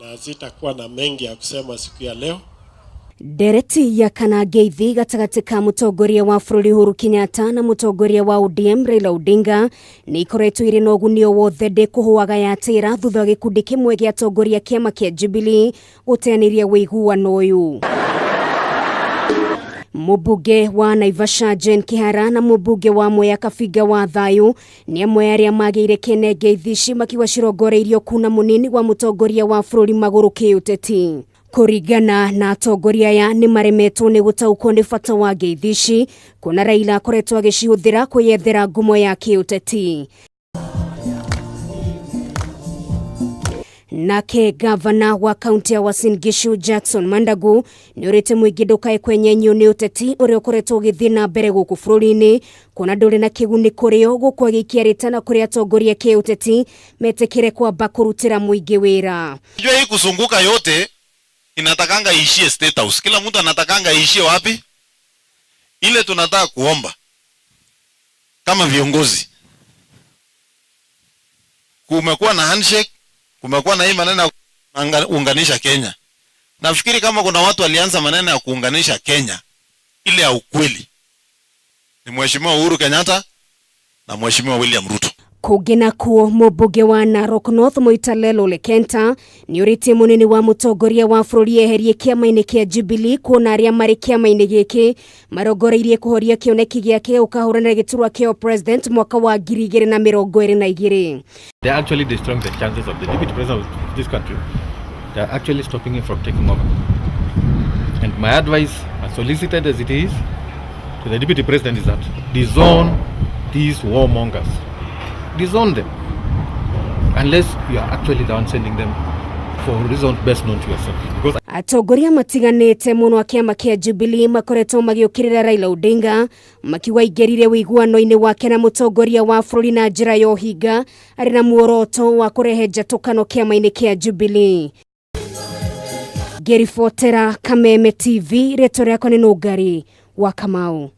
Na sitakuwa na mengi ya kusema siku ya leo. Ndereti ya kana ngeithi gatagatĩ ka mũtongoria wa bũrũri Uhuru Kenyatta na mũtongoria wa ODM Raila Odinga nĩ ikoretwo irĩ na ũguni o wothe ndĩkũhũaga yatĩra thutha wa gĩkundi kĩmwe gĩa atongoria kĩama kĩa Jubilee gũteanĩria ũiguano ũyũ. Mũmbunge wa Naivasha Jane Kihara na mũmbunge wa Mwea Kabinga wa Thayũ nĩ amwe arĩa magĩire kĩene ngeithi ici makiuga cirongoreirio kuna mũnini wa mũtongoria wa bũrũri magũrũ kĩũteti. Kũringana na atongoria aya nĩ maremetwo nĩ gũtaũkwo nĩ bata wa ngeithi ici kuona Raila akoretwo agĩcihũthĩra kwĩyethera ngumo ya kĩũteti. Nake gavana wa kaunti ya Uasin Gishu Jackson Mandagu nĩ ũrĩte mũingĩ ndũkae kwenyenyio nĩ ũteti ũrĩa ũkoretwo ũgĩthiĩ na mbere gũkũ bũrũri-inĩ kuona ndũrĩ na kĩguni kũrĩ o gũkũ agĩikia rĩtana kũrĩ atongoria kĩũteti metĩkĩre kwamba kũrutĩra mũingĩ wĩra. Unajua hii kuzunguka yote inatakanga iishie State House. Kila mtu anatakanga iishie wapi? Ile tunataka kuomba kama viongozi, kumekuwa na handshake, kumekuwa na hii maneno ya kuunganisha Kenya. Nafikiri kama kuna watu walianza maneno ya kuunganisha Kenya ile ya ukweli ni Mheshimiwa Uhuru Kenyatta na Mheshimiwa William Ruto. Kũngĩ nakuo mũmbunge wa Narok North Moitalel Ole Kenta nĩ ũrĩtie mũnene wa mũtongoria wa bũrũri eherie kĩama-inĩ kĩa Jubilee kuona arĩa marĩ kĩama-inĩ gĩkĩ marongoreirie kũhoria kĩoneki gĩake ũkahũranĩra gĩturwa kĩa president mwaka wa 2022. They're actually destroying the chances of the deputy president of this country. They're actually stopping him from taking over. And my advice, as solicited as it is, to the deputy president is that disown these warmongers. Disown them. Unless you are actually the one sending them for reasons best known to yourself. Because Atongoria matiganĩte mũno a kĩama kĩa Jubilee makoretwo magĩũkĩrĩra Raila Odinga makiuga aingĩrire ũiguano-inĩ wake na mũtongoria wa bũrũri na njĩra ya ũhinga arĩ na muoroto wa kũrehe njatũkano kĩama-inĩ kĩa Jubilee. Ngĩribotera Kameme TV, rĩtwa rĩakwa nĩ Nũngari wa Kamau.